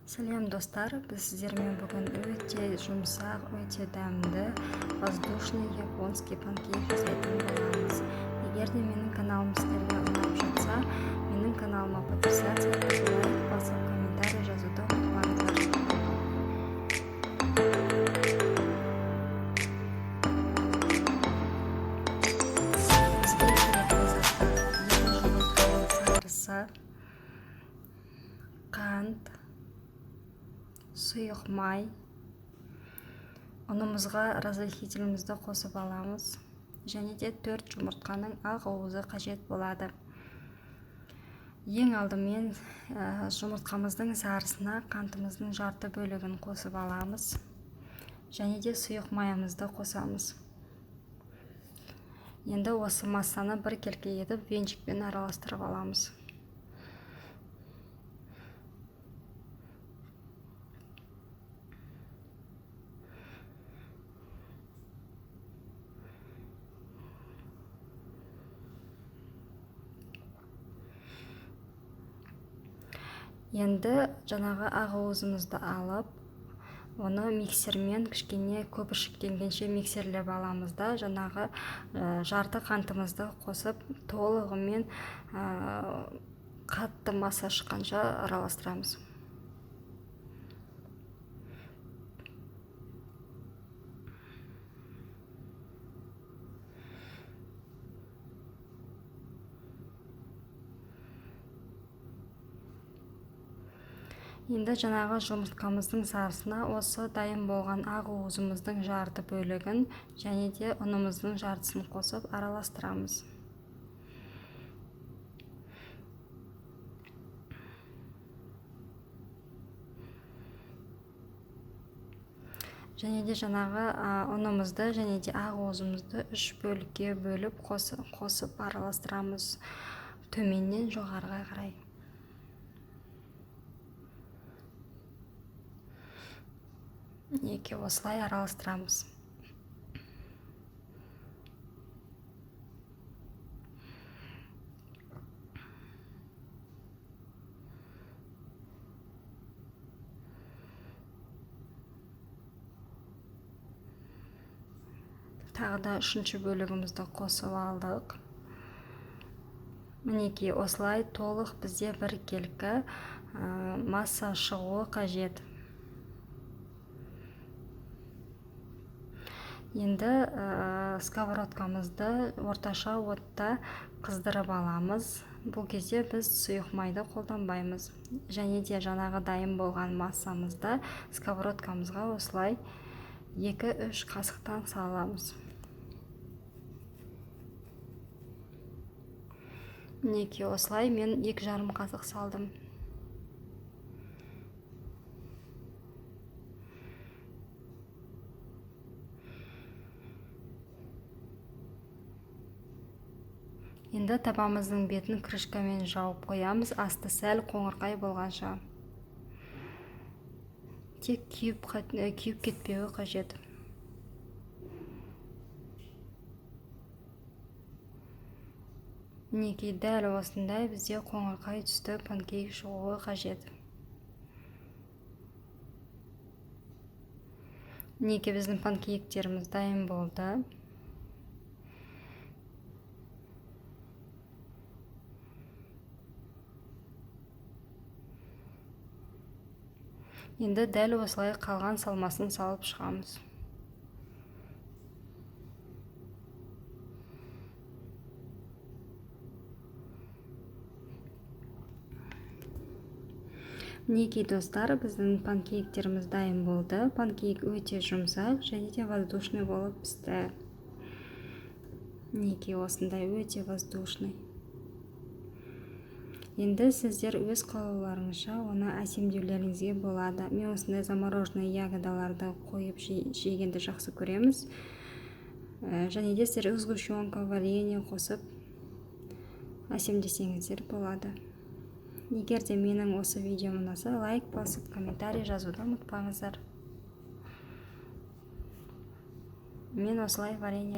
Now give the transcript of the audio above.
Сәлем, достар! Біз сіздермен бүгін өте жұмсақ, өте дәмді воздушный японский панкейк жасайтын боламыз. Егер де менің каналым сіздерге ұнап жатса, менің каналыма подписаться етіп, лайк басып, комментарий жазуды ұмытпаңыздар. Бізге керекті заттар: 2 жұмыртқаның сарысы, қант, сұйық май. Ұнымызға разрыхлителімізді қосып аламыз және де 4 жұмыртқаның ақ уызы қажет болады. Ең алдымен жұмыртқамыздың сарысына қантымыздың жарты бөлігін қосып аламыз және де сұйық майымызды қосамыз. Енді осы массаны біркелкі етіп, венчикпен араластырып аламыз. Енді жаңағы ақ уызымызды алып, оны миксермен кішкене көпіршіктенгенше миксерлеп аламыз да, жаңағы жарты қантымызды қосып, толығымен қатты масса шыққанша араластырамыз. Енді жаңағы жұмыртқамыздың сарысына осы дайын болған ақ уызымыздың жарты бөлігін және де ұнымыздың жартысын қосып араластырамыз. Және де жаңағы ұнымызды және де ақ уызымызды 3 бөлікке бөліп қосып араластырамыз төменнен жоғарыға қарай. Неге осылай араластырамыз. Тағы да үшінші бөлігімізді қосып алдық. Мінекей, осылай толық бізде біркелкі масса шығуы қажет. Енді сковородкамызды орташа отта қыздырып аламыз. Бұл кезде біз сұйық майды қолданбаймыз. Және де жаңағы дайын болған массамызды сковородкамызға осылай 2-3 қасықтан саламыз. Мінекей, осылай мен 2,5 қасық салдым. Енді табамыздың бетін крышкамен жауып қоямыз, асты сәл қоңырқай болғанша. Тек күйіп кетпеуі қажет. Мінекей, дәл осындай бізде қоңырқай түсті панкейк шығуы қажет. Мінекей, біздің панкейктеріміз дайын болды. Енді дәл осылай қалған салмасын салып шығамыз. Мінекей, достар, біздің панкейктеріміз дайын болды. Панкейк өте жұмсақ және де воздушный болып пісті. Мінекей, осындай өте воздушный. Енді сіздер өз қалауларыңызша оны әсемдеулеріңізге болады. Мен осындай замороженный ягодаларды қойып жегенді жақсы көреміз. Және де сіздер сгущенка, варенье қосып әсемдесеңіздер болады. Егер де менің осы видеом ұнаса, лайк басып, комментарий жазуды ұмытпаңыздар. Мен осылай варенье